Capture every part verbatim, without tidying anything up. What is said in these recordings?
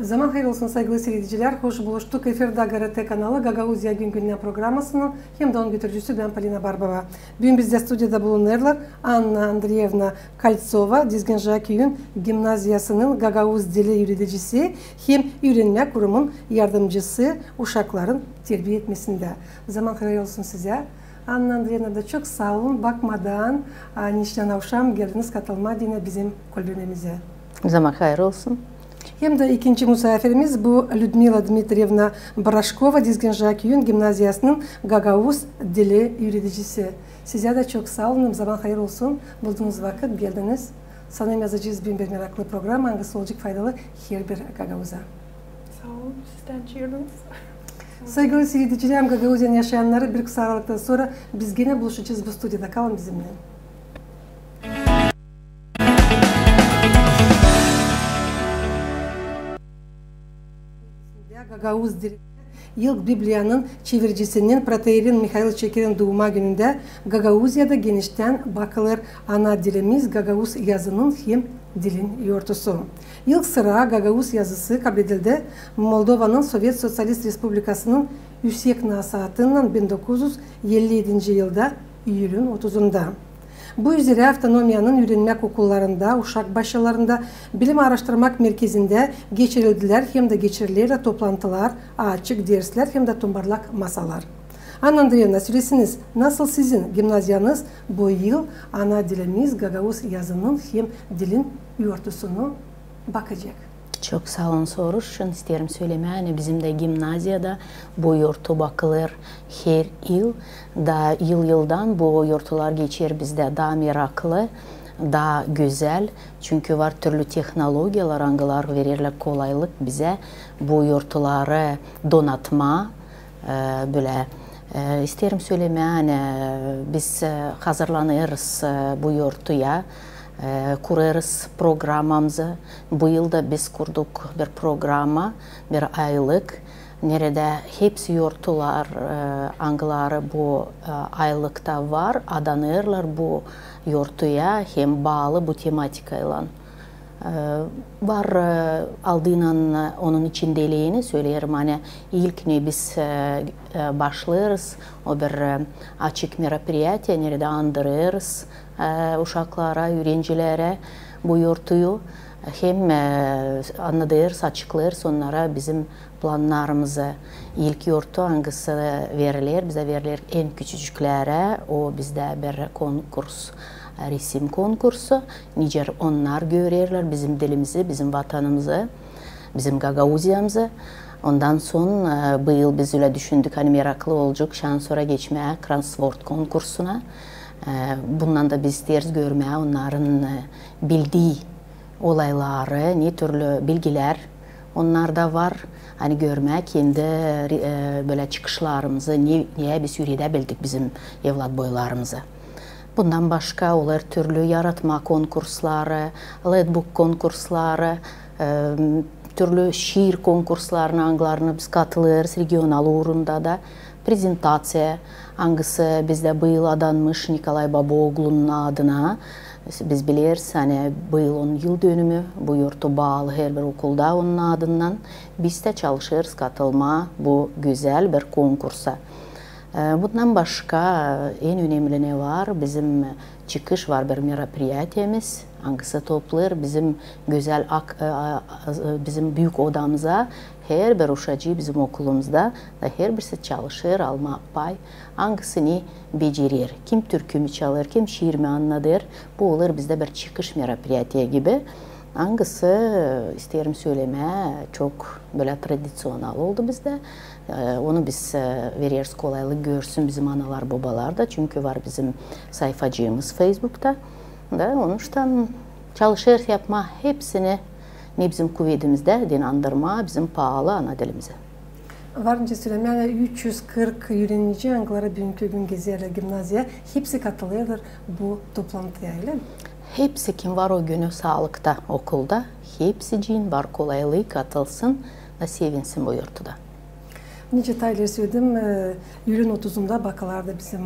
Zaman hayır olsun, saygılı siiredicilär. Hoş buluştuk. Efirdä GRT kanalı, Gagauziya gün-gündän programasının hem dä onun götürücüsü bän, Polina Barbova. Büün bizdä studiyada bulunêrlar Anna Andreyevna Koltsova, Dizginjaa küüyün gimnaziyasının gagauz dili üüredicisi hem üürenmä kurumun yardımcısı uşakların terbiya etmesindä. Zaman hayır olsun sizä, Anna Andreyevna, da çok saa olun, bakmadan, ani işlän avşam geldiniz katılmaa diinä bizim kölbememizä. Zaman hayır olsun. Hem dä ikinci musaafirimiz bu Lüdmila Dmitriyevna Braşkova, Dizginjaa küüyün gimnaziyasının gagauz dili üüredicisi. Sizä dä çok saa olun, zaman hayır olsun, buldunuz vakıt, geldiniz. Sanêrım, yazacez büün bir meraklı programa, angısı olacek faydalı herbir gagauza. Saa olun, sizdän çeeriniz. Saygılı siiredicilär, Gagauziyanın yaşayannarı, bir kısa aralıktan sora biz genä buluşacez bu studiyada. Kalın bizimnän. Gagauz dilindä ilk Bibliyanın çeviricisinnän protoiyereyin Mihail Çekerin duuma günündä Gagauziyada geniştän bakılêr ana dilimiz, gagauz yazının hem dilin yortusu. İlk sıra gagauz yazısı kabledildi Moldovanın Sovet Soţialist Respublikasının Üüsek Nasaatınnan bin dokuz üz elli edinci yılda, iyülün otuzunda. Bu üzerä avtonomiyanın üürenmäk okullarında, uşak başçalarında, bilim aaraştırmak merkezindä geçirildilär hem dä geçirilerlär toplantılar, açık derslär hem dä tumbarlak masalar. Anna Andreyevna, söleseniz, nasıl sizin gimnaziyanız bu yıl ana dilimiz, gagauz yazının hem dilin yortusunu bakacek? Çok saa olun soruş için. İsteerim sölemää, ani bizim dä gimnaziyada bu yortu bakılêr her yıl. Da yıl-yıldan bu yortular geçer bizdä daa meraklı, daa gözäl. Çünkü var türlü tehnologiyalar, angılar vererlär kolaylık bizä bu yortuları donatmaa. E, bölä, e, isteerim sölemää, ani biz, e, hazırlanêrız, e, bu yortuya, e, kurêrız programamızı. Bu yıl da biz kurduk bir programa, bir aylık, neredä hepsi yortular, e, angıları bu, e, aylıkta var, adanêrlar bu yortuya hem baalı bu tematikaylan. E, var, e, aldıynan, e, onun içindeliini söleerim, ani ilk ne biz, e, e, başlêêrız, o bir, e, açık meropriyatiya, neredä andırêrız, e, uşaklara, üürencilerä bu yortuyu, hem, e, annadêrız, açıklêêrız onnara bizim plannarımızı. İlk yortu, angısı veriler, bizä veriler en küçücüklerä, o bizdä bir konkurs, resim konkursu. Nicä onnar görerlär bizim dilimizi, bizim vatanımızı, bizim Gagauziyamızı. Ondan sora, e, bu yıl biz ölä düşündük, ani meraklı olacek şansora geçmää krossvord konkursuna. E, bundan da biz isteeriz görmää onnarın, e, bildii olayları, ne türlü bilgilär onnarda var, ani görmää kendi, e, bölä çıkışlarımızı, ne, ne biz üüredäbildik bizim evlatboylarımızı. Bundan başka olêr türlü yaratma konkursları, letbook konkursları, e, türlü şiir konkurslarına, angılarına biz katılêrız regional uurunda da. Prezentaţiya, angısı bizdä bu yıl adanmış Nikolay Babaoglunun adına. Biz bileriz, ani bu yıl onun yıldönümü, bu yortu baalı herbir okulda onun adından. Biz dä çalışêrız katılmaa bu gözäl bir konkursa. E, bundan başka, en önemli ne var, bizim çıkış var bir meropriyatiyemiz, angısı toplêêr bizim gözäl ak-, e, a-, a-, bizim büük odamıza herbir uşacıı bizim okulumuzda, da herbirisi çalışêr almaa pay, angısı ne becerer. Kim türkü mü çalêr, kim şiir mi annadêr, bu olêr bizdä bir çıkış meropriyatiya gibi. Angısı, e, isteerim sölemää, çok bölä tradiţional oldu bizdä. E, onu biz, e, vereriz kolaylık, görsün bizim analar, bobalar da. Çünkü var bizim sayfacıımız Feysbukta. Da onuştan çalışêrız yapmaa hepsini, ne bizim kuvedimizdä, inandırmaa bizim paalı ana dilimizi. Var nicä sölemää, üç üz kırk üürenci, angıları büünkü gün gezerlär gimnaziyaya, hepsi katılêrlar bu toplantıya, ölä mi? Hepsi, kim var o günü saalıkta okulda, hepsicin var kolaylıı katılsın da sevinsin bu yortuda. Nicä taa ileri söledim, e, iyulün otuzunda bakılardı bizim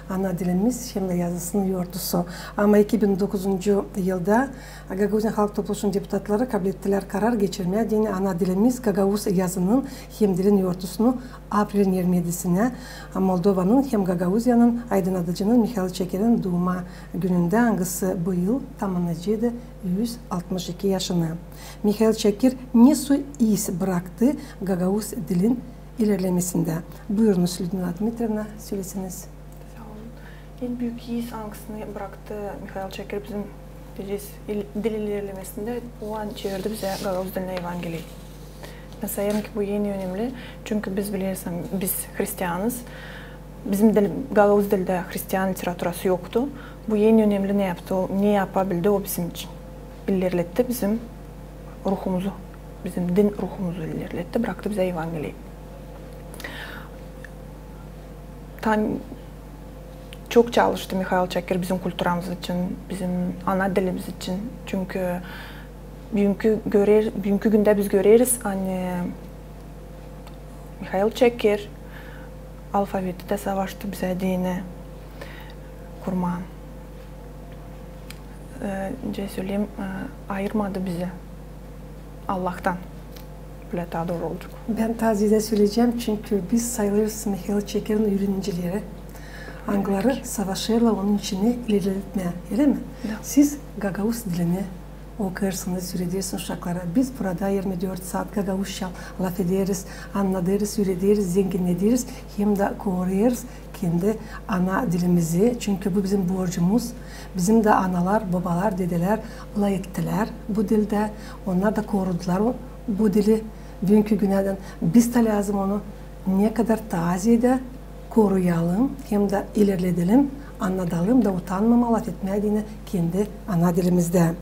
ana dilimiz hem dä yazısının yortusu. Ama iki bin dokuzuncu yılda Gagauziyanın Halk Topluşunun deputatları kablettilär karar geçirmää deyni ana dilimiz gagauz yazının hem dilin yortusunu aprelin irmi edisinä Moldovanın hem Gagauziyanın aydınnadıcının Mihail Çekerin duuma günündä, angısı bu yıl tamannayacaktı üz altmış iki yaşını. Mihail Çeker ne soy iz braktı gagauz dilin ilerlemesindä? Buyurunuz, Lüdmila Dmitriyevna, söleseniz. Saa olun. En büük iz, angısını braktı Mihail Çeker bizim, deyecez, il-, dil ilerlemesindä, o an çevirdi bizä gagauz dilinä Evangeliyi. Bän sayêrım ki, bu en önemli, çünkü biz, bilersin, biz hristianız. Bizim dil, gagauz dildä hristian literaturası yoktu. Bu en önemli ne yaptı, o, ne yapabildi o bizim için? İlerletti bizim ruhumuzu, bizim din ruhumuzu ilerletti, braktı bizä Evangeliyi. Taa çok çalıştı Mihail Çeker bizim kulturamız için, bizim ana dilimiz için. Çünkü büünkü görer-, büünkü gündä biz göreriz, ani Mihail Çeker alfabeti dä savaştı bizä deyni kurmaa. E, nicä söleyim, e, ayırmadı bizi Allahtan. Bölä taa dooru olacek. Bän taa ziyadä söleyecäm, çünkü biz sayılêrız Mihail Çekerin üürenicileri, angıları savaşêrlar onun için ilerletmää, öyle mi? Da. Siz gagauz dilini okuyêrsınız, üürederiz uşaklara. Biz burada irmi dört saat gagauzça lafederiz, annadêrız, üürederiz, zenginnederiz, hem dä koruyêrız kendi ana dilimizi, çünkü bu bizim borcumuz. Bizim dä analar, bobalar, dedelär lafettilär bu dildä, onnar da korudular o, bu dili büünkü günädän. Biz dä lääzım onu ne kadar taa ziyadä koruyalım hem dä ilerledelim, annadalım da utanmamaa lafetmää deyni kendi ana dilimizdä.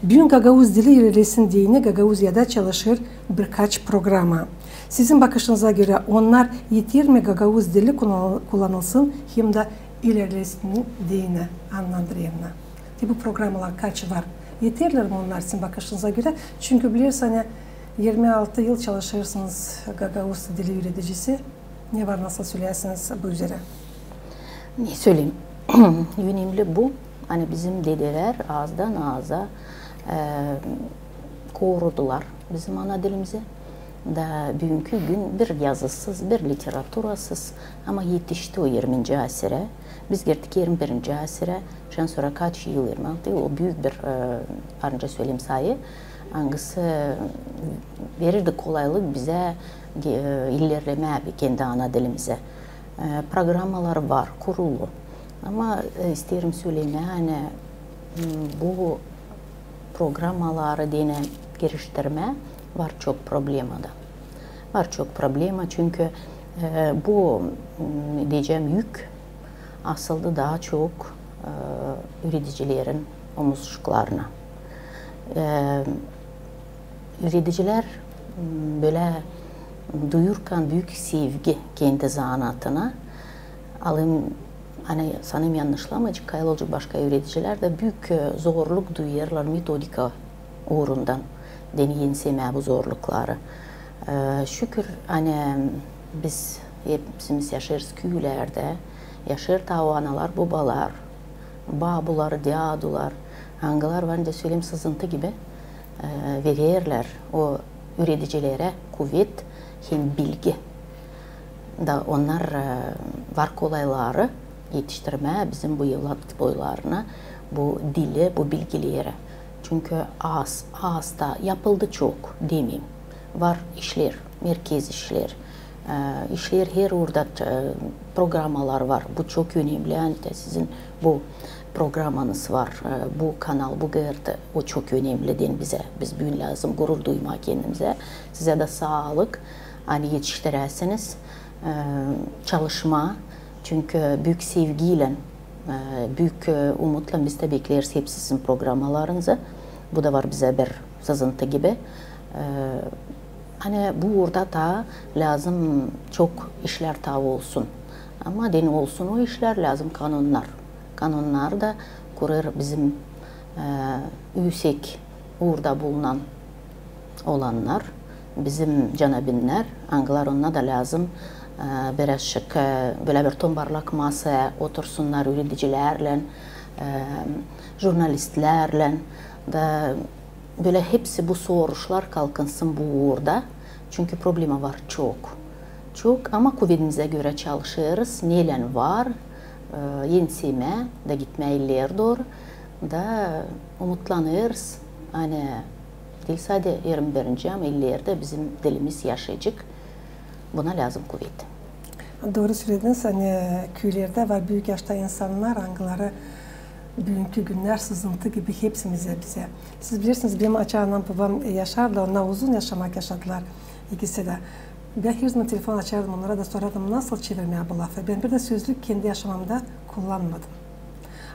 Büün gagauz dili ilerlesin deyni Gagauziyada çalışêr birkaç programa. Sizin bakışınıza görä, onnar eter mi gagauz dili kullan-, kullanılsın hem dä ilerlesin deyni, Anna Andreyevna? Te bu programalar kaç var, eterlär mi onnar sizin bakışınıza görä? Çünkü bilersiniz, ani irmi altı yıl çalışêrsınız gagauz dili üüredicisi. Ne var, nasıl söleyäsiniz bu üzerä? Ne söleyim? Önemli bu, ani bizim dedelär azdan-aza, e, korudular bizim ana dilimizi. Da büünkü gün bir yazısız, bir literaturasız, ama etişti o irminci asirä. Biz girdik irmi birinci asirä. Şindän sora kaç yıl, irmi altı yıl, o büük bir, e, varınca söleyim, sayı, angısı verirdi kolaylık bizä ge-, e, ilerlemää kendi ana dilimizä. E, programalar var, kurulu. Ama, e, isteerim sölemää, ani, m, bu programaları deyni geliştirmää var çok problema da. Var çok problema, çünkü, e, bu, m, deyecäm, yük asıldı taa çok, e, üüredicilerin omuzçuklarına. E, üüredicilär, m, bölä duyêrkan büük sevgi kendi zanaatına, alım, ani sanêrım, yannışlamayacek, kayıl olacek başka üüredicilär dä, büük, e, zorluk duyêrlar metodika uurundan, deyni ensemää bu zorlukları. E, şükür, ani biz hepsimiz yaşêêrız küülerdä, yaşêêr taa o analar, bobalar, babular, dädular, angılar, varınca söleyim, sızıntı gibi, e, vererlär o üüredicilerä kuvet hem bilgi. Da onnar, e, var kolayları etiştirmää bizim bu evlat boylarına bu dili, bu bilgileri. Çünkü az, az da yapıldı çok, demeyim. Var işlär, merkez işlär. E, işlär her uurda, e, programalar var. Bu çok önemli. Ani te sizin bu programanız var, e, bu kanal, bu GRT, o çok önemli deyni bizä. Biz büün lääzım gurur duymaa kendimizä. Sizä dä saalık, ani etiştiräsiniz, e, çalışmaa. Çünkü büük sevgiylän, e, büük, e, umutlan biz dä bekleeriz hepsi sizin programalarınızı. Bu da var bizä bir sızıntı gibi. E, ani bu uurda taa lääzım çok işlär taa olsun. Ama deyni olsun o işlär, lääzım kanonnar. Kanonnar da kurêr bizim, e, üüsek uurda bulunan olannar. Bizim canabinlär, angılar onnar da lääzım, e, birazçık, e, bölä bir tombarlak masaya otursunnar üüredicilärlän, e, jurnalistlärlän da bölä hepsi bu soruşlar kalkınsın bu uurda. Çünkü problema var çok. Çok, ama kuvedimizä görä çalışêrız, nelän var, e, ensemää da gitmää ileri dooru da umutlanêrız, ani diil sade irmi birinci, ama ilerä dä bizim dilimiz yaşayacek. Buna lääzım kuvet. Dooru sölediniz, ani küülerdä var büük yaşta insannar, angıları büünkü günnär sızıntı gibi hepsimizä, bizä. Siz bilersiniz, benim açan anam-bobam yaşardılar, onnar uzun yaşamak yaşadılar ikisi dä. Bän her zaman telefon açardım onnara da sorardım, nasıl çevirmää bu lafı. Bän bir dä sözlük kendi yaşamamda kullanmadım.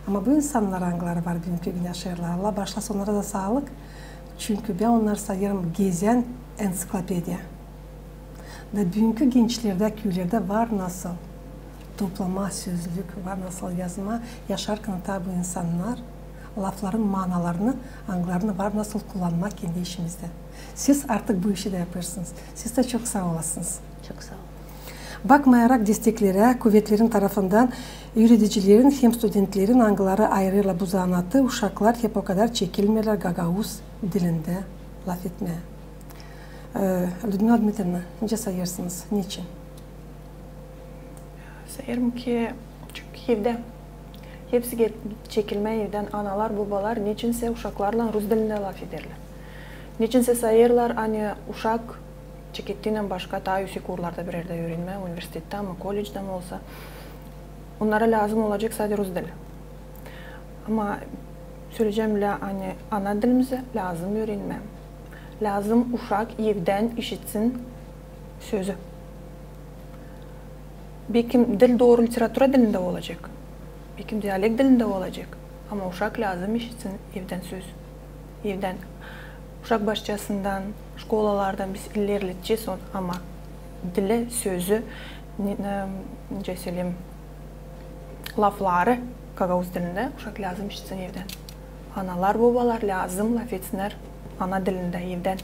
Ama bu insannar, angıları var büünkü gün yaşêêrlar, Allah baaşlasın, onnara da saalık. Çünkü bän onnarı sayêrım gezän entsiklopediya. Da büünkü gençlerdä, küülerdä var nasıl toplamaa sözlük, var nasıl yazmaa, yaşarkan taa bu insannar lafların manalarını, angılarını var nasıl kullanmaa kendi işimizdä. Siz artık bu işi dä yapêrsınız. Siz dä çok saa olasınız. Çok saa olun. Bakmayarak desteklerä, kuvetlerin tarafından üüredicilerin hem studentlerin, angıları ayırêrlar bu zanaatı, uşaklar hep okadar çekilmeerlär gagauz dilindä lafetmää. E, Lüdmila Dmitriyevna, nicä sayêrsınız? Neçin? Sayêrım ki, çünkü evdä. Hepsi ge-, çekilmää evdän. Analar, bobalar neçinsä uşaklarlan rus dilindä lafederlär. Neçinsä sayêrlar, ani uşak çekettiynän başka taa üüsek uurlarda bir erdä üürenmää, universitettä mi, kolledždä mi olsa, onnara lääzım olacek sade rus dili. Ama söleyecäm, ani ana dilimizä lääzım üürenmää. Lääzım uşak evdän işitsin sözü. Bekim dil dooru literatura dilindä olacek, bekim dialekt dilindä olacek, ama uşak lääzım işitsin evdän söz. Evdän, uşak başçasından, şkolalardan biz ilerledecez onu, ama dili, sözü, ne-, ne-, nicä söleyim, lafları gagauz dilindä uşak lääzım işitsin evdän. Analar, bobalar lääzım lafetsinnär ana dilindä evdän.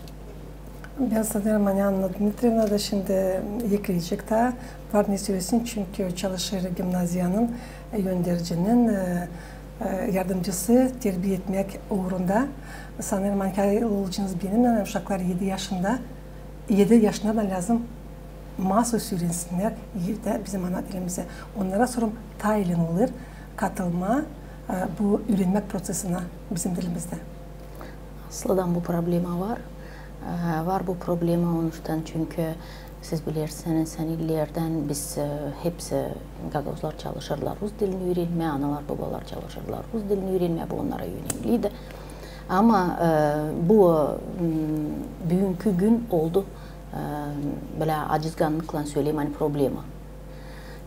Bän sanêrım, ani Anna Dmitriyevna da şindi ekleyecek taa, var ne sölesin, çünkü o çalışêr gimnaziyanın öndercinin, e, e, yardımcısı terbiya etmäk uurunda. Sanêrım, ani halizdän benimnän uşaklar edi yaşında, edi yaşındadan lääzım maasuz üürensinnär evdä bizim ana dilimizä. Onnara sora taa elin olêr katılmaa, e, bu üürenmäk proţesinä bizim dilimizdä. Aslıdan bu problema var. E, var bu problema onuştan, çünkü siz bilersiniz, ani ilerdän biz, e, hepsi gagauzlar çalışêrlar rus dilini üürenmää, analar, bobalar çalışêrlar rus dilini üürenmää, bu onnara önemliydi. Ama, e, bu, m, büünkü gün oldu, e, bölä acızgannıklan söleyim, ani problema.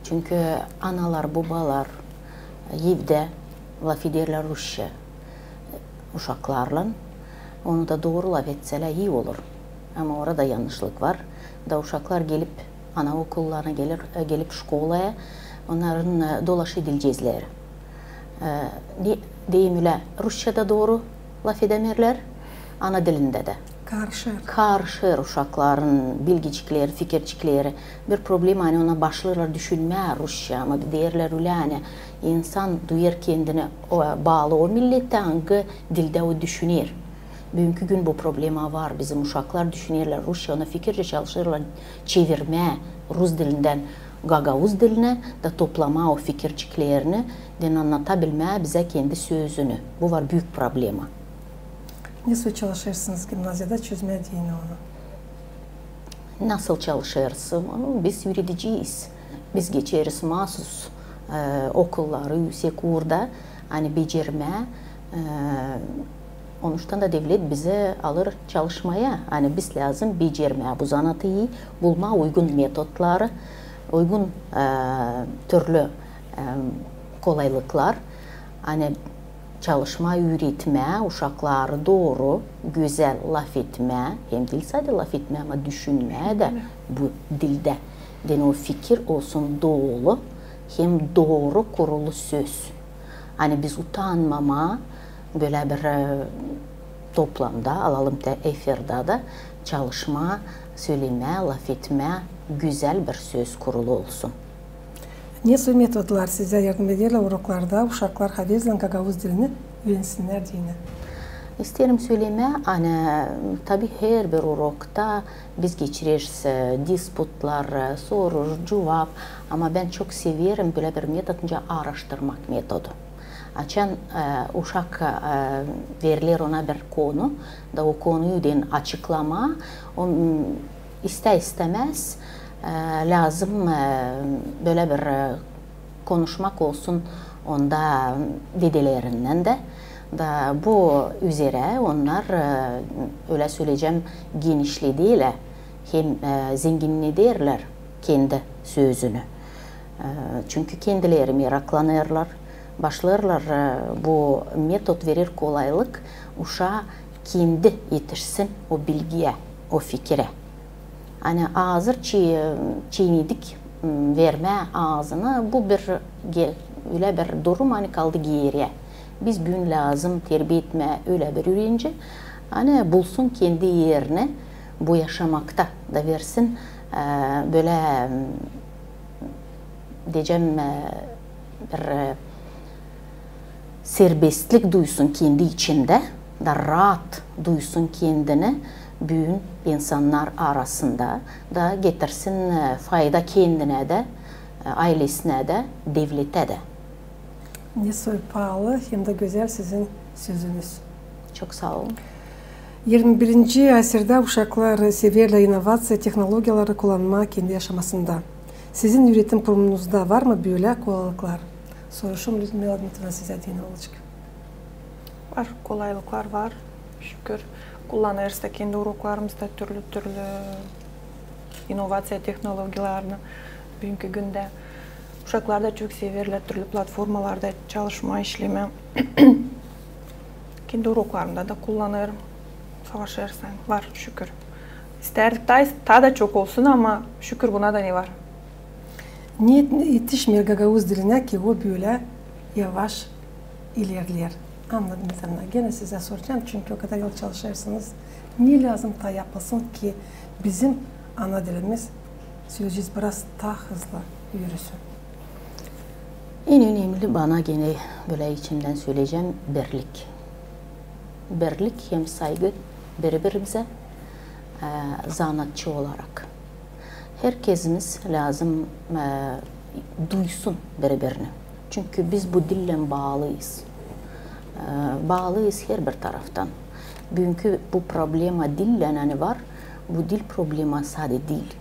Çünkü analar, bobalar evdä lafederlär rusça uşaklarlan. Onu da dooru lafetselär, ii olur. Ama orada yannışlık var. Da uşaklar gelip anaokullarına, gelir, e, gelip şkolaya, onnarın, e, dolaşıy dilcezleri, e, de-, deyim ölä, rusça da dooru lafedämeerlär, ana dilindä dä. Karışêr. Karışêr uşakların bilgicikleri, fikircikleri. Bir problema, ani ona başlêêrlar düşünmää rusça, ama deerlär ölä, ani insan duyêr kendini o, baalı o millettä, angı dildä o düşüner. Büünkü gün bu problema var. Bizim uşaklar düşünerlär rusça, ona fikircä çalışêrlar çevirmää rus dilindän gagauz dilinä, da toplamaa o fikirciklerini, deyni annadabilmää bizä kendi sözünü. Bu var büük problema. Nasıl çalışêrsınız gimnaziyada çözmää deyni onu? Nasıl çalışêrız? Onu biz üürediciyiz. Biz geçeriz maasuz, e, okulları üüsek uurda, ani becermää, e, onuştan da devlet bizi alêr çalışmaya, ani biz lääzım becermää bu zanaatı, bulmaa uygun metodları, uygun, e, türlü, e, kolaylıklar, ani çalışmaa, üüretmää uşakları dooru, gözäl lafetmää, hem diil sade lafetmää, ama düşünmää dä bu dildä. Deyni o fikir olsun dolu, hem dooru kurulu söz. Ani biz utanmamaa, bölä bir, e, toplamda, alalım da efirdä dä, çalışmaa, sölemää, lafetmää, gözäl bir söz kurulu olsun. Ne soy metodlar sizä yardım ederlär uroklarda uşaklar havezlän gagauz dilini üürensinnär deyni? İsteerim sölemää, ani, tabi, herbir urokta biz geçireriz, e, disputlar, e, sorur, cuvap, ama bän çok severim bölä bir metod, nicä aaraştırmak metodu. Açan, e, uşak, e, veriler ona bir konu, da o konuyu deyni açıklamaa, o, m, istää-istämäz, e, lääzım, e, bölä bir, e, konuşmak olsun onda dedelerinnän dä. Da bu üzerä onnar, e, ölä söleyecäm, genişlederlär hem, e, zenginnederlär kendi sözünü. E, çünkü kendileri meraklanêrlar, başlêêrlar, e, bu metod verer kolaylık uşaa kendi etişsin o bilgiyä, o fikirä. Ani aazır çi-, çiinedik, m, vermää aazını, bu bir ge-, ölä bir durum, ani kaldı geeriä. Biz büün lääzım terbiya etmää ölä bir üürenci, ani bulsun kendi erini bu yaşamakta da versin, e, bölä, m, deyecäm, e, bir, e, serbestlik duysun kendi içindä, da raat duysun kendini büün insannar arasında, da getirsin, e, fayda kendinä dä, e, aylesinä dä, devletä dä. Ne soy paalı hem dä gözäl sizin sözünüz. Çok saa olun. İrmi birinci asırda uşaklar severlär inovaţiya tehnologiyaları kullanmaa kendi yaşamasında. Sizin üüretim kurumunuzda var mı bölä kolaylıklar? Soruşum, Lüdmila Dmitriyevna, sizä deyni olacek. Var, kolaylıklar var, şükür. Kullanêrız da kendi uroklarımızda türlü-türlü inovaţiya tehnologiyalarını büünkü gündä. Uşaklar da çok severlär türlü platformalarda çalışmaa, işlemää. Kendi uroklarımda da kullanêrım. Savaşêrız, var, şükür. İstärdik taa, taa da çok olsun, ama şükür buna da ne var. Ne etişmeer gagauz dilinä, ki o bölä yavaş ilerleer? Anna Dmitriyevna, genä sizä soracam, çünkü o kadar yıl çalışêrsınız. Ne lääzım taa yapılsın, ki bizim ana dilimiz, söleyecez, biraz taa hızlı üürüsün? En önemli bana genä, bölä içimdän söleyecäm, birlik. Birlik hem saygı biri-birimizä, e, zanaatçı olarak. Herkezimiz lääzım, e, duysun biri-birini. Çünkü biz bu dillän baalıyız. E, baalıyız herbir taraftan. Büünkü bu problema dillän, ani var, bu diil problema sade diil.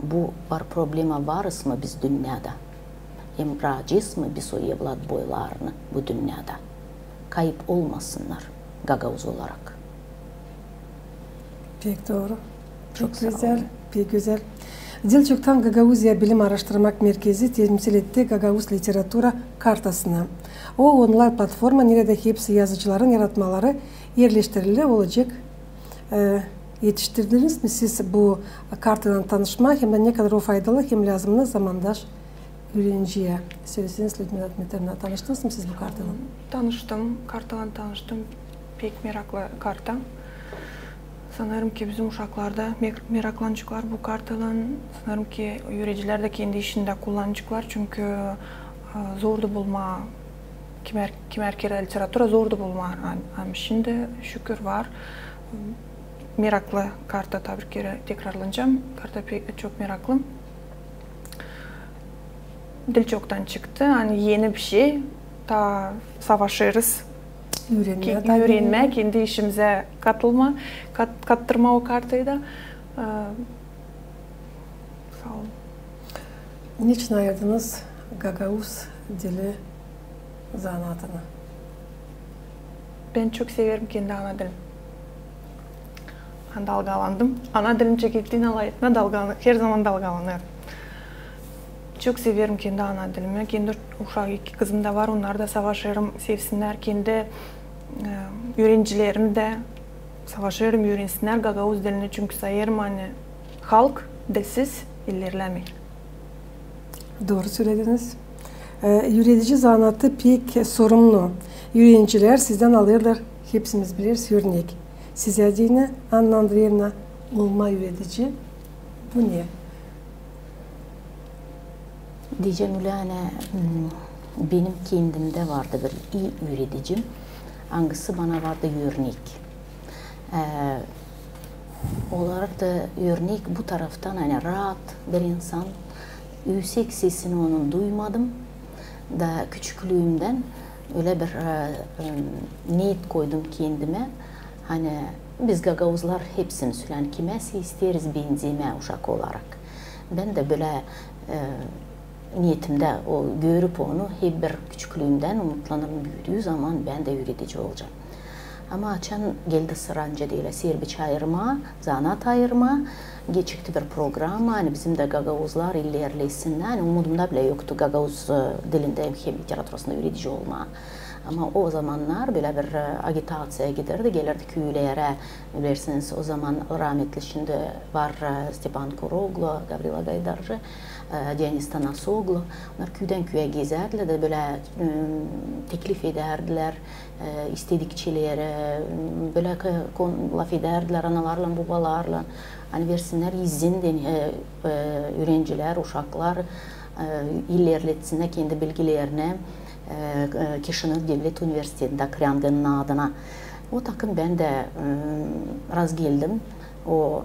Bu var problema, varız mı biz dünnedä. Hem raacez mı biz o evlad boylarını bu dünnedä. Kayıp olmasınnar gagauz olarak. Pek dooru. Çok Pek saa gözäl, olun. Pek gözäl. Diil çoktan Gagauziya Bilim aaraştırmak merkezi temsil etti gagauz literatura kartasını. O onlayn platforma, neredä hepsi yazıcıların yaratmaları erleştirili olacek. E, etiştirdiniz mi siz bu kartaylan tanışmaa, hem dä ne kadar o faydalı hem lääzımnı zamandaş üürenciyä? Söleseniz, Lüdmila Dmitriyevna, tanıştınız mı siz bu kartaylan? Tanıştım, kartaylan tanıştım. Pek meraklı karta. Sanêrım ki, bizim uşaklar da me-, meraklanaceklar bu kartaylan. Sanêrım ki, üürencilär dä kendi işindä kullanaceklar, çünkü, e, zordu bulmaa, kimär, kimär kerä literatura zordu bulmaa. Am-, ama şindi, şükür, var. Meraklı karta, taa bir kerä tekrarlanacam. Karta pek çok meraklı. Diil çoktan çıktı, ani eni bir şey, taa savaşêrız. Üürenmää, Ke-, taa üürenmää, kendi işimizä katılmaa, kat-, kattırmaa o kartayı da. E, saa olun. Neçin ayırdınız gagauz dili zanaatını? Bän çok severim kendi ana dilimi. Dalgalandım. Ana dilim çekettiynän lafetmää dalgalan-, herzaman dalgalanêrım. Çok severim kendi ana dilimi. Kendi uşak, iki kızım da var, onnarı da savaşêrım sevsinnär. Kendi, e, üürencilerim dä savaşêrım üürensinnär gagauz dilini, çünkü sayêrım, ani halk dilsiz ilerlämeer. Dooru sölediniz. E, üüredici zanaatı pek sorumlu. Üürencilär sizdän alêrlar, hepsimiz bileriz, örnek. Sizä deyni, Anna Andreyevna, olmaa üüredici bu ne? Deyecäm ölä, ani, m, benim kendimdä vardı bir ii üüredicim, angısı bana vardı örnek. E, olardı örnek bu taraftan, ani raat bir insan, üüsek sesini onun duymadım. Da küçüklüümdän ölä bir, e, e, niyet koydum kendimä, ani biz gagauzlar hepsimiz, ani kimä sä isteeriz benzemää uşak olarak. Bän dä bölä, e, niyetimdä o, görüp onu, hep bir küçüklüümdän umutlanırım, büüdüü zaman bän dä üüredici olacam. Ama açan geldi sıra nicä deyni serbiçä ayırmaa, zanaat ayırmaa, geçikti bir programa, ani bizim dä gagauzlar ilerlesinnär, ani umudumda bilä yoktu gagauz, e, dilindä hem, hem literaturasında üüredici olmaa. Ama o zamannar bölä bir, e, agitaţiya giderdi, gelerdi küülerä, bilersiniz, o zaman rahmetli, şindi var, e, Stepan Kuroglu, Gavrila Gaydarji, e, Dionis Tanasoglu. Onnar küüdän küüyä gezärdilär dä bölä, e, teklif edärdilär, e, istedikçeleri, e, bölä k-, kon-, lafedärdilär analarlan, bobalarlan, ani versinnär izin deyni, e, e, üürencilär, uşaklar, e, ilerletsinnär kendi bilgilerini, e, e, Kişinöv devlet universitetindä Krânganın adına. O takım bän dä, e, razgeldim. O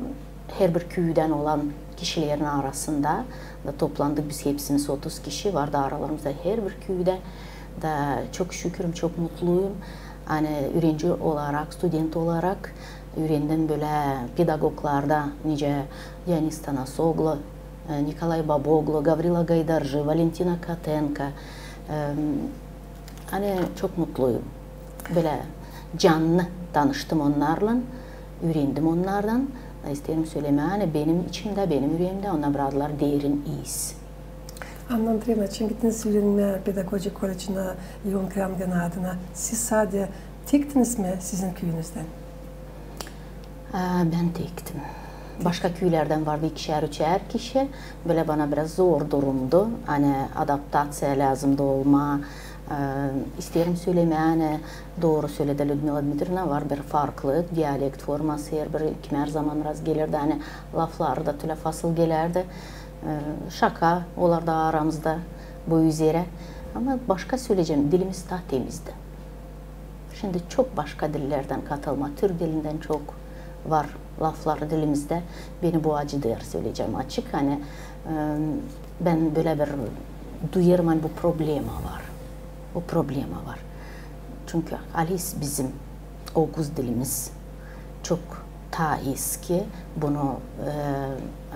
herbir küüdän olan kişilerin arasında da toplandık biz hepsimiz, otuz kişi vardı aralarımızda herbir küüdä. Da çok şükürüm, çok mutluyum. Ani üürenci olarak, student olarak üürendim bölä pedagoglarda, nicä Dionis Tanasoglu, e, Nikolay Baboglu, Gavrila Gaydarji, Valentina Kotenko. E, ani çok mutluyum. Bölä canlı tanıştım onnarlan, üürendim onnardan. İsteerim sölemää, ani benim içimdä, benim üreemdä onda braktılar derin iz. Anna Andreyevna, açan gittiniz üürenmää pedagogika kolecinä Leon Krânganın adına, siz sade tektiniz mi sizin küüyünüzdän? Ä, bän tektim. Başka küülerdän vardı ikişär, üçär kişi. Bölä bana biraz zor durumdu. Ani adaptaţiya lääzımdı olmaa. Ä, isteerim sölemää, ani dooru söledi Lüdmila Dmitriyevna, var bir farklı dialekt forması, herbir, kimär zaman razgelärdi, ani lafları da tölä fasıl gelärdi. Ä, şaka olardı aramızda bu üzerä. Ama başka söleyecäm, dilimiz taa temizdi. Şindi çok başka dillerdän katılma, türk dilindän çok var laflar dilimizdä. Beni bu acıdêr, söleyecäm açık. Ani, e, bän bölä bir duyêrım, ani bu problema var. Bu problema var. Çünkü halis bizim oguz dilimiz çok taa eski. Bunu, e,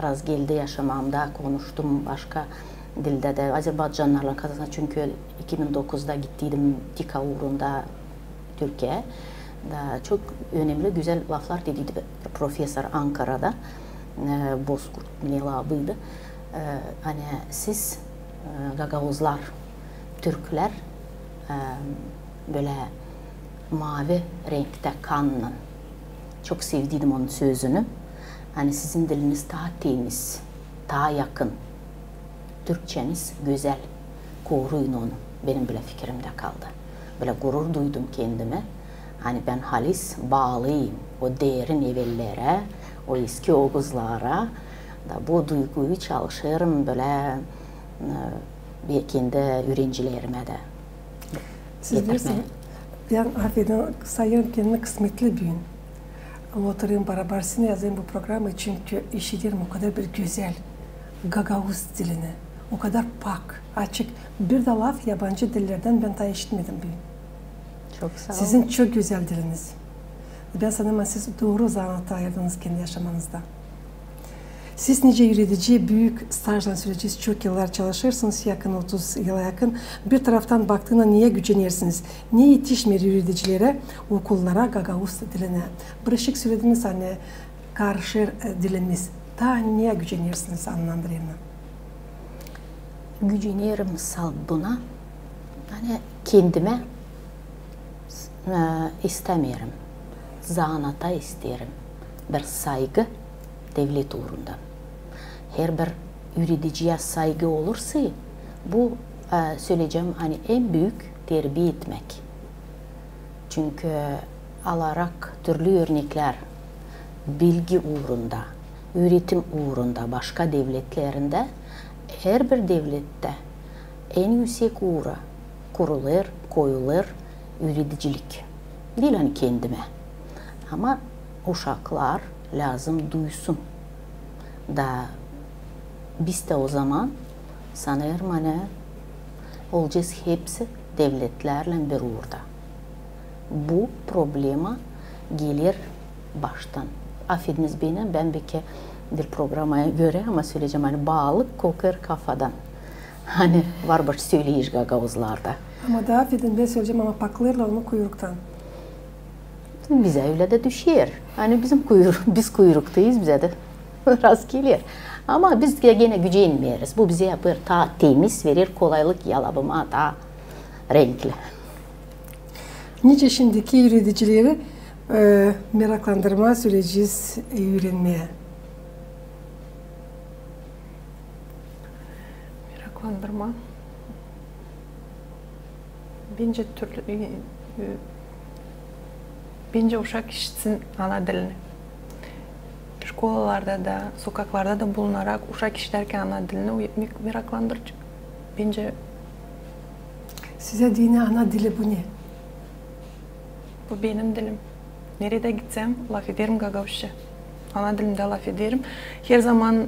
razgeldi yaşamamda, konuştum başka dildä dä, azerbaycannarlan, kazaklarlan, çünkü iki bin dokuzda gittiydim TİKA uurunda Türkiyeyä. Da çok önemli, gözäl laflar dediydi bir professor Ankarada, e, Bozkurt, ne labıydı. E, ani siz, e, gagauzlar, türklär, e, bölä maavi renktä kannan. Çok sevdiydim onun sözünü. Ani sizin diliniz taa temiz, taa yakın. Türkçäniz gözäl, koruyun onu. Benim bölä fikirimdä kaldı. Bölä gurur duydum kendimi. Ani bän halis baalıyım o derin evellerä, o eski oguzlara. Da bu duyguyu çalışêrım bölä, e, bir kendi üürencilerimä dä. Siz bilirsiniz, bän, afedin, sayêrım kendimi kısmetli büün. Oturêrım barabar sizinnän, yazêrım bu programayı, çünkü işiderim o kadar bir gözäl gagauz dilini. O kadar pak, açık. Bir dä laf yabancı dillerdän bän taa işitmedim büün. Çok saa olun. Sizin çok gözäl diliniz. Bän sanêrım, siz dooru zanaata ayırdınız kendi yaşamanızda. Siz nicä üüredici, büük stajlan söleyeceniz, çok yıllar çalışêrsınız, yakın, otuz yıla yakın. Bir taraftan baktıına, neyä gücenersiniz? Ne etişmeer üüredicilerä, okullara gagauz dilinä? Bir ışık sölediniz, ani karışêr, e, dilimiz. Taa neyä gücenersiniz, Anna Andreyevna? Gücenerim salt buna. Ani kendimä, e, istämeerim. Zanaata isteerim. Bir saygı devlet uurunda. Herbir üürediciyä saygı olursa, bu, e, söleyecäm, ani en büük terbiä etmäk. Çünkü alarak türlü örneklär bilgi uurunda, üüretim uurunda başka devletlerindä, herbir devlettä en üüsek uura kurulêr, koyulêr üüredicilik. Diil ani kendimä, ama uşaklar lääzım duysun. Da biz dä ozaman, sanêrım, ani olacez hepsi devletlärlän bir uurda. Bu problema geler baştan. Afediniz beni, bän bekim bir programaya görä, ama söleyecäm, ani baalık kokêr kafadan. Ani var bir söleyiş gagauzlarda. Ama da afedin, bän söleyecäm, ama paklêêrlar onu kuyruktan. Bizä ölä dä düşer. Ani bizim kuyru-, biz kuyruktayız, bizä dä rastgeler. Ama biz dä genä gücenmeeriz. Bu bizä yapêr taa temiz, verer kolaylık yalabıma, taa renkli. Nicä şindiki üüredicileri, e, meraklandırmaa söleyecez üürenmää? Meraklandırmaa. Bencä türlü, e, e, bencä uşak işitsin ana dilini. Şkolalarda da, sokaklarda da bulunarak uşak işidärkän ana dilini, o me-, meraklandırıcı. Bencä. Sizä deyni ana dili bu ne? Bu benim dilim. Neredä gitsem, lafederim gagauzça. Ana dilimdä lafederim. Herzaman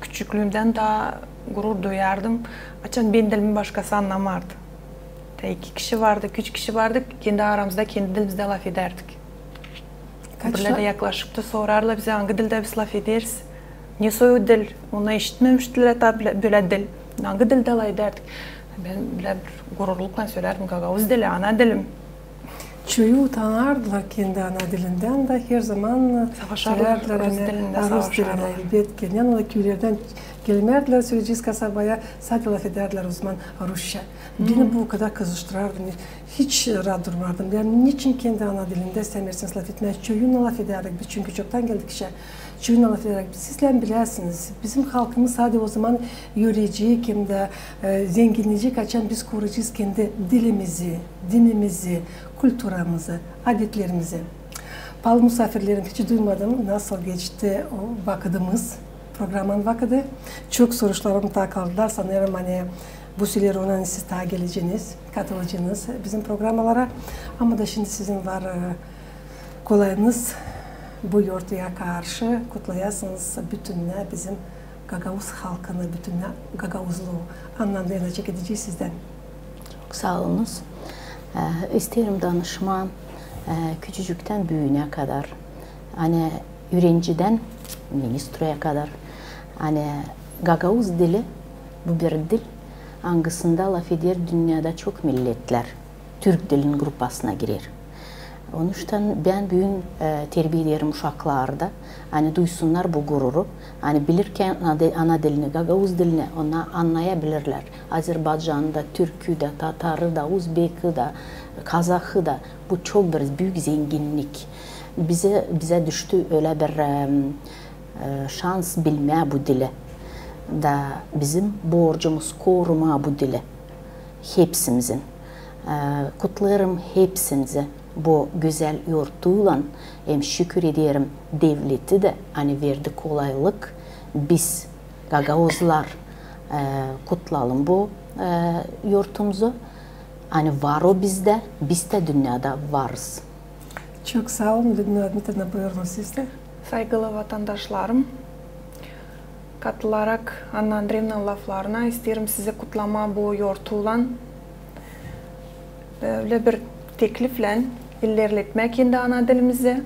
küçüklüümdän taa gurur duyardım, açan benim dilimi başkası annamardı. Da iki kişi vardık, üç kişi vardık, kendi aramızda, kendi dilimizdä lafedärdik. Kaç... Bölä dä yaklaşıp da sorarlar bizä, angı dildä biz lafederiz. Ne soy o dil? Onu işitmemiştilär taa bölä, bölä dil. Angı dildä lafedärdik? Bän bölä bir gururluklan sölärdim, gagauz dili, ana dilim. Çoyu utanardılar kendi ana dilindän da herzaman savaşardılar sölärdiler rus dilinä, elbetki. Yanı da küülerdän gelmärdilär söleyecez kasabaya, sade lafedärdilär ozaman rusça. Beni bu o kadar kızıştırardı, hiç raat durmardım. Bän neçin kendi ana dilindä istämeersiniz lafetmää? Çoyunnan lafedärdik biz, çünkü çoktan geldik işä. Çoyunnan lafedärdik biz. Sizlär bilärsiniz, bizim halkımız sade ozaman üüreyecek hem dä, e, zenginneyecek, açan biz koruyacez kendi dilimizi, dinimizi, kulturamızı, adetlerimizi. Paalı musaafirlerim, hiç duymadım, nasıl geçti o vakıdımız, programanın vakıdı. Çok soruşlarım taa kaldılar. Sanêrım, ani bu sefer onnan siz taa geleceniz, katılacenız bizim programalara. Ama da şindi sizin var, e, kolayınız bu yortuya karşı kutlayasınız bütünnä bizim gagauz halkını, bütünnä gagauzluu. Anna Andreevna, çekecez sizdän. Çok saa olunuz. E, isteerim danışmaa, e, küçücüktän büünä kadar, ani üürenciden ministraya kadar, ani gagauz dili bu bir dil, angısında lafeder dünnedä çok milletlär, türk dilin gruppasına girer. Onuştan bän büün, e, terbiedärim uşaklarda, ani duysunnar bu gururu, ani bilärkän ana di-, ana dilini, gagauz dilini, onnar annayabilirlär. Azerbaycanı da, türkü dä, tatarı da, uzbeki dä, kazahı da, bu çok bir büük zenginnik. Bizä, bizä düştü ölä bir, e, e, şans bilmää bu dili. Da bizim borcumuz korumaa bu dili. Hepsimizin. E, kutlêêrım hepsinizi bu gözäl yortuylan, hem şükür ederim devleti dä, ani verdi kolaylık, biz, gagauzlar, e, kutlayalım bu, e, yortumuzu. Ani var o bizdä, biz dä dünnedä varız. Çok saa olun, Lüdmila Dmitrievna, buyurun siz dä. Saygılı vatandaşlarım, katılarak Anna Andreevnanın laflarına, isteerim sizi kutlamaa bu yortuylan. Bölä bir tekliflän ilerletmää kendi ana dilimizi,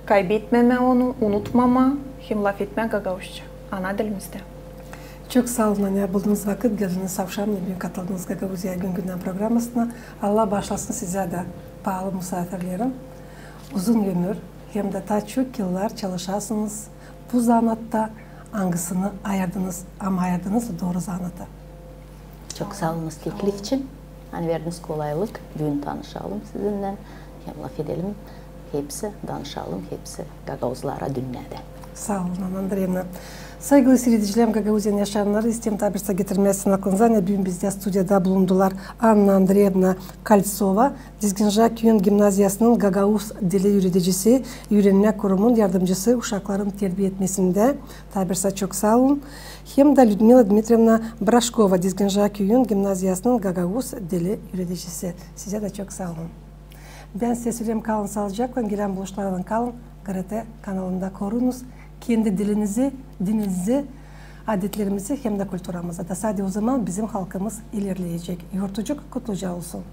kaybetmemää onu, unutmamaa hem lafetmää gagauzça, ana dilimizdä. Çok saa olun, ani buldunuz vakıt, geldiniz avşam, büün katıldınız Gagauziya gün-gündän programasına. Allah baaşlasın sizä dä, paalı musaafirlerim, uzun ömür, hem dä taa çok yıllar çalışasınız bu zanaatta, angısını ayırdınız, ama ayırdınız dooru zanaata. Çok saa olunuz teklif için. Ani verdiniz kolaylık, büün tanışalım sizinnän, hem lafedelim hepsi, danışalım hepsi gagauzlara dünnedä. Saa olun, Anna Andreevna. Saygılı siiredicilerim, Gagauziyanın yaşayannarı, isteerim taa bir saa getirmää sizin aklınıza, ne büün bizdä studiyada bulundular Anna Andreevna Koltsova, Dizginjaa küüyün gimnaziyasının gagauz dili üüredicisi, üürenmä kurumun yardımcısı uşakların terbiya etmesindä. Taa bir saa çok saa olun. Hem dä Lüdmila Dmitrievna Braşkova, Dizginjaa küüyün gimnaziyasının gagauz dili üüredicisi. Sizä dä çok saa olun. Bän sizä söleerim, kalın saalıcaklan, gelän buluşlarlan kalın. GRT kanalında korunuz kendi dilinizi, dininizi, adetlerimizi hem dä kulturamızı. Da sade o zaman bizim halkımız ilerleyecek. Yortucuk kutluca olsun.